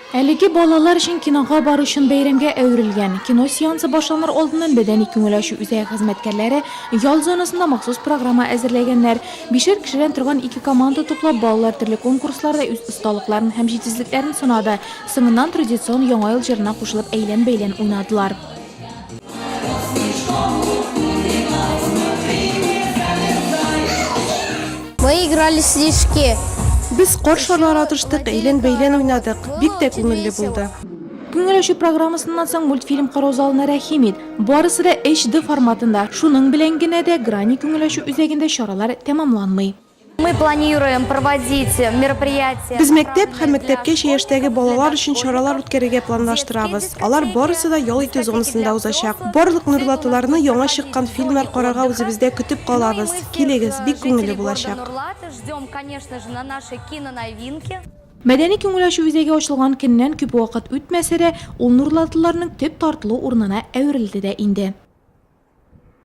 Әлеге балалар өчен кинога бару чын бәйрәмгә әверелгән. Кино сеансы башланыр алдыннан Мәдәни күңел ачу үзәге хезмәткәрләре ял зонасында махсус программа әзерләгәннәр. Бишәр кешедән торган ике команда туплап, балалар төрле конкурсларда үз осталыкларын һәм җитезлекләрен сынады. Соңыннан традицион Яңа ел җырына кушылып әйлән-бәйлән уйнадылар. Мы играли в снежки. Без кар шарлары атыштык, әйлән-бәйлән уйнадык. Бик тә күңелле булды. Күңел ачу программасыннан соң мультфильм карау залына рәхим ит. Барысы да HD форматында. Шуның белән генә дә Грани күңел ачу үзәгендә чаралар тәмамланмый. Мы планируем проводить мероприятия. Без мәктәп һәм мәктәпкәчә яшьтәге балалар өчен чаралар үткәрергә планлаштырабыз. Алар барысы да ял итү зонасында узачак. Барлык нурлатыларны яңа чыккан фильмнар карарга үзебездә көтеп калабыз. Килегез, бик күңелле булачак. Мәдәни күңел ачу үзәге ачылган көннән күп вакыт үтмәсә дә, ул нурлатлыларның төп тартылу урынына әверелде дә инде.